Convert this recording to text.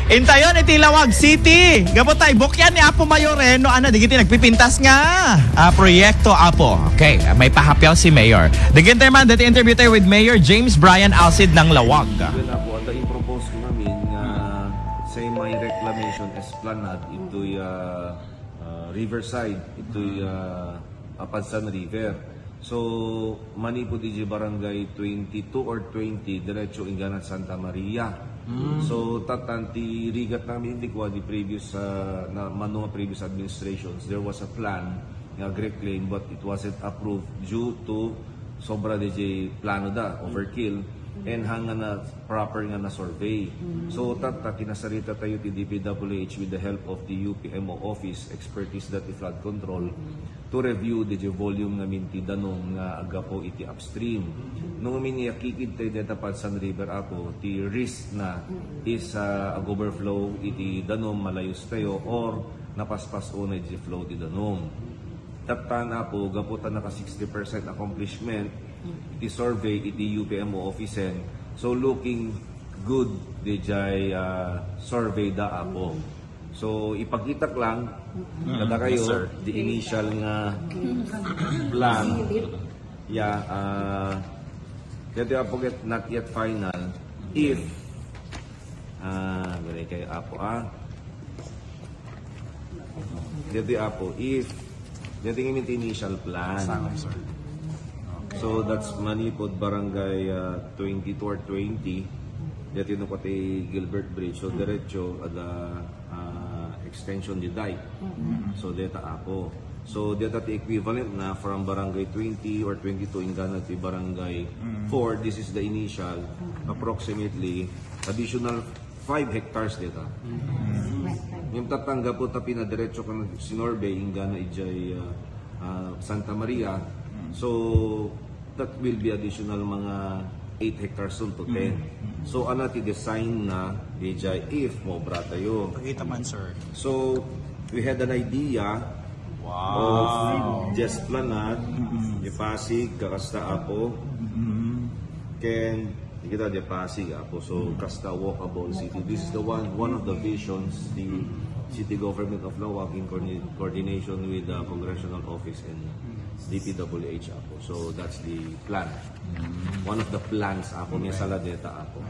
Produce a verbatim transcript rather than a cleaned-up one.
Intayon iti Laoag City. Gapu tay bukyan ni Apo Mayor, eh, no, ana, digiti nagpipintas nga, ah, proyekto, Apo. Okay, may pahapyaw si Mayor. Digiti man, dati interview tayo with Mayor James Brian Alcid ng Laoag. Well, Apo, adda impropose ko ngamin nga semi-reclamation esplanade itoy, ah, ah, riverside, itoy, ah, Apadsan River. So, manipud iti barangay twenty-two or twenty, diretso ingganad Santa Maria. So, tatan ti rigat namin, hindi ko di previous, ah, na, mano nga previous administrations, there was a plan nga reclaim, but it wasn't approved due to sobra di plano da, overkill, and hanga na proper nga na survey. So, tata, kinasarita tayo ti D P W H with the help of the U P M O office, expertise dati flood control, to review di volume ngamin ti danum nga aggapu iti upstream. No ngamin iyakikid tayo deta Padsan River, Apo, ti risk na is, ah, ag-overflow iti danum, malayus tayo, or napaspas unay di flow ti danum. Tatan, Apo, gapu ta naka sixty percent accomplishment iti survey iti U P M O office. So, looking good di jay, ah, survey da, Apo. So, ipakitak lang, kada kayo, the initial nga plan. Yeah, ah, dati, Apo, get, not yet final. If, ah, gulay kayo, Apo, ah. Dati, Apo, if, dati ngamin ti initial plan. So, that's Manipod, barangay, ah, twenty-two or twenty. Dati no pati Gilbert Bridge. So, diretso, ada, ah, extension di dike. So, deta, Apo. So, deta ti equivalent na from barangay twenty or twenty-two, ingganad ti barangay four. This is the initial. Approximately, additional five hectares deta. Ngem tatan gapu ta pinadiretso ken sinurbey inggana ijay, ah, ah, Santa Maria. So, that will be additional mga eight hectares to ten. So, ana ti design na dijay if maobra tayo. Pakita man, sir. So, we had an idea of the esplanade, di Pasig, kakasta, Apo. Ken, di kita di Pasig, Apo. So, kasta walkable city. This is the one, one of the visions the city government of Laoag in coordi-, coordination with the congressional office and D P W H, Apo. So, that's the plan. One of the plans, Apo, may saladeta, Apo.